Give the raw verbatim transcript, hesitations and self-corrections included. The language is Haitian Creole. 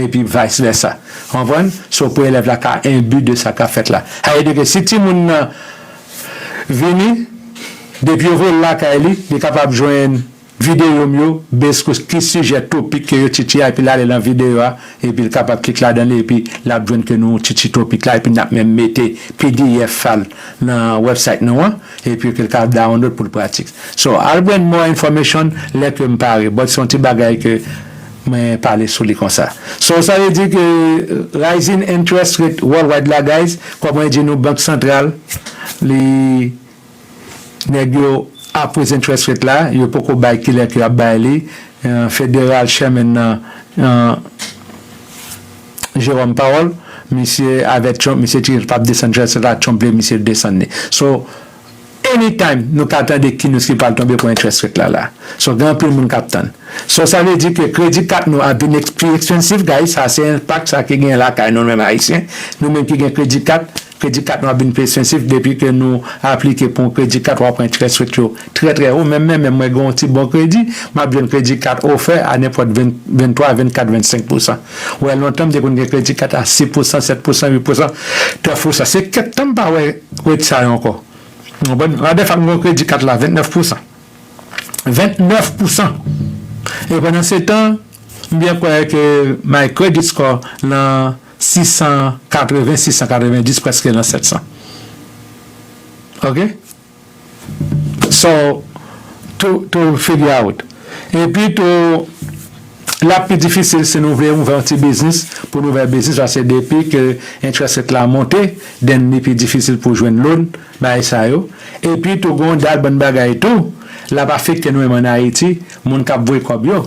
epi vice versa. Konprann? So pou elèv la ka enbi de sa k ap fèt la. Sa vle di ke si timoun nan vini, depi yo voye l lakay li, li kapab jwenn videyo m yo, base ku ki sijè, topik ke yo titye a, epi l ale nan videyo a, epi l kapab klik ladan li, epi l ap jwenn ke nou titye topik la, epi n ap menm mete P D F a l nan website nou an, epi ke l ka download pou l pratik. So, I'll bring more information lè ke m pare, but se yon ti bagay ke mwen pale sou li konsa. So, sa vle di ke rising interest rate worldwide la, guys, kòm mwen di nou, Bank Santral, li, nèg yo ap raise interest rate la, yo poko bay kilè ke y ap bay li. Eh, Federal Chairman nan, eh, Jerome Powell, misye avè Trump, misye di l p ap desann interest rate la, Trump vle misye desann li. So, anytime nou ka tande ki news ki pral tonbe pou interest rate la la. So, gen anpil moun k ap tann. So, sa vle di ke kredi kat nou ap vin ex-, pi expensive, guys. Sa se enpak sa ki gen lakay nou menm Ayisyen. Nou menm ki gen kredi kat, kredi kat nou ap vin pi expensive depi ke nou aplike pou yon kredi kat, w ap pran interest rate yo trè, trè wo. Menm, menm, menm mwen gen yon ti bon kredi, m ap jwenn kredi kat ofè a nenpòt ven, venntwa, vennkat, vennsenk pousan. Wè, lontan m te konn gen kredi kat a sis pousan, sèt pousan, uit pousan, twèf pousan. Se kèk tan m pa wè rate sa yo ankò. Ou konprann? Radè fak m gen kredi kat la, vennèf pousan. Vennèf pousan. E pandan se tan, m byen kwè ke my credit score nan sis san katreven, sis san katrevendis, prèske nan sèt san. Ok? So, to, to figure out. Epi tou, l ap pi difisil si nou vle ouvè yon ti biznis, pou nou ouvè biznis, paske depi ke interest rate la monte, then li pi difisil pou jwenn loan, bagay sa yo. Epi tou, gen yon dal bann bagay tou, l ap afekte nou menm ann Ayiti, moun k ap voye kòb yo.